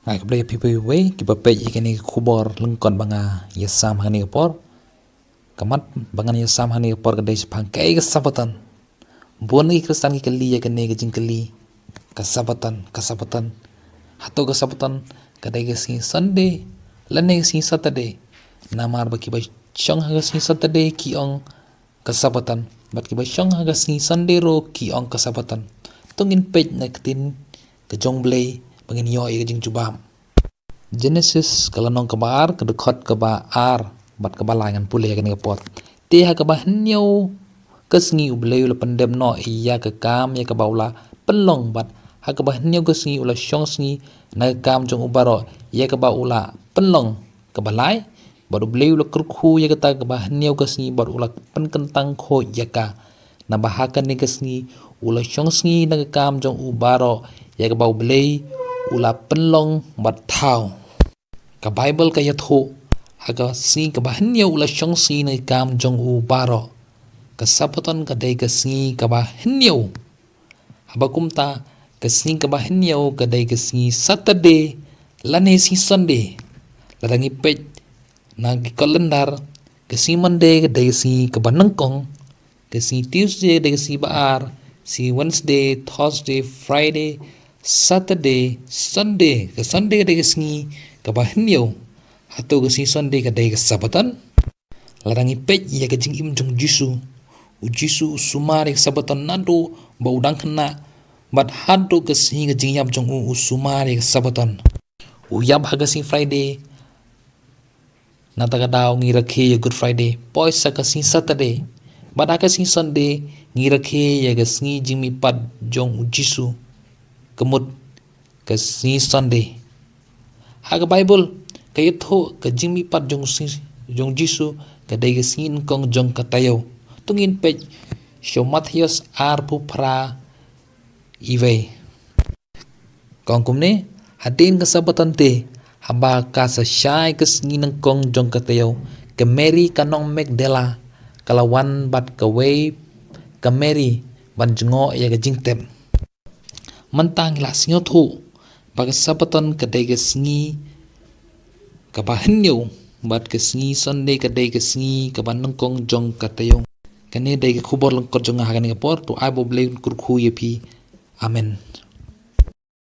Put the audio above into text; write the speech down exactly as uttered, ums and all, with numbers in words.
Ai, khublei ïa phi baroh kiba peit ïa kane ka khubor lyngkot ba nga ïasam ha kane ka por. Ka mat ba ngan ïasam ha kane ka por ka dei shaphang kaei ka Sabbaton. Bun ki Khristan ki kylli ïa kane ka jingkylli. Ka Sabbaton, ka Sabbaton. Hato ka Sabbaton ka dei ka sngi Sunday lane ka sngi Saturday? Namar ba kiba shong ha ka sngi Saturday ki ong ka Sabbaton, bad kiba shong ha ka sngi Sunday ruh ki ong ka Sabbaton. To ngin peit na ka ktien ka jong U Blei ba ngin ïoh ïa ka jingjubab. Genesis ka lynnong kaba ar, ka dkhot kaba ar bad kaba lai, ngan pule ïa kane ka por. Te ha kaba hynñiew ka sngi U Blei u la pyndep noh ïa ka kam ïa kaba u la pynlong, bad ha kaba hynñiew ka sngi u la shong sngi na ka kam jong u baroh ïa kaba u la pynlong. Kaba lai, bad U Blei u la kyrkhu ïa kata kaba hynñiew ka sngi bad u la pynkyntang khuid ïa ka. Naba ha kane ka sngi u la shong sngi na ka kam jong u baroh ïa kaba U Blei u la pynlong bad thaw. Ka Baibl ka ïathuh, ha ka sngi kaba hynñiew u la shong sngi na ka kam jong u baroh. Ka Sabbaton ka dei ka sngi kaba hynñiew. Haba kumta, ka sngi kaba hynñiew ka dei ka sngi Saturday lane sngi Sunday. Lada ngi peit na ki kalendar, ka sngi Monday ka dei ka sngi kaba nyngkong, ka sngi Tuesday ka dei ka sngi ba ar, sngi Wednesday, Thursday, Friday, Saturday, Sunday, ka Sunday ka dei ka sngi kaba hynñiew. Hato ka sngi Sunday ka dei ka Sabbaton? Lada ngi peit ïa ka jingim jong U Jisu, U Jisu u sumar ïa ka Sabbaton naduh ba u dang khynnah, bad haduh ka sngi ka jingïap jong u u sumar ïa ka Sabbaton. U ïap ha ka sngi Friday, nata ka daw ngi rakhe ïa Good Friday, poi sa ka sngi Saturday, bad ha ka sngi Sunday ngi rakhe ïa ka sngi jingmihpat jong U Jisu, ka mut ka sngi Sunday. Ha ka Baibl ka ïathuh ka jingmihpat jong sngi, jong Jisu ka dei ka sngi nyngkong jong ka taïew. To ngin peit sha u Mathaios arphew phra, iwei. Ka ong kumne, hadien ka Sabbaton te, haba ka sa shai ka sngi nyngkong jong ka taïew, ka Mary ka nong Magdala ka la wan bad kawei ka Mary ban jngoh ïa ka jingtep. Mynta ngi la sngewthuh ba ka Sabbaton ka dei ka sngi kaba hynñiew, bad ka sngi Sunday ka dei ka sngi kaba nyngkong jong ka taïew. Kane dei ka khubor lyngkot jong nga ha kane ka por. To ai ba U Blei un kyrkhu ïa phi. Amen.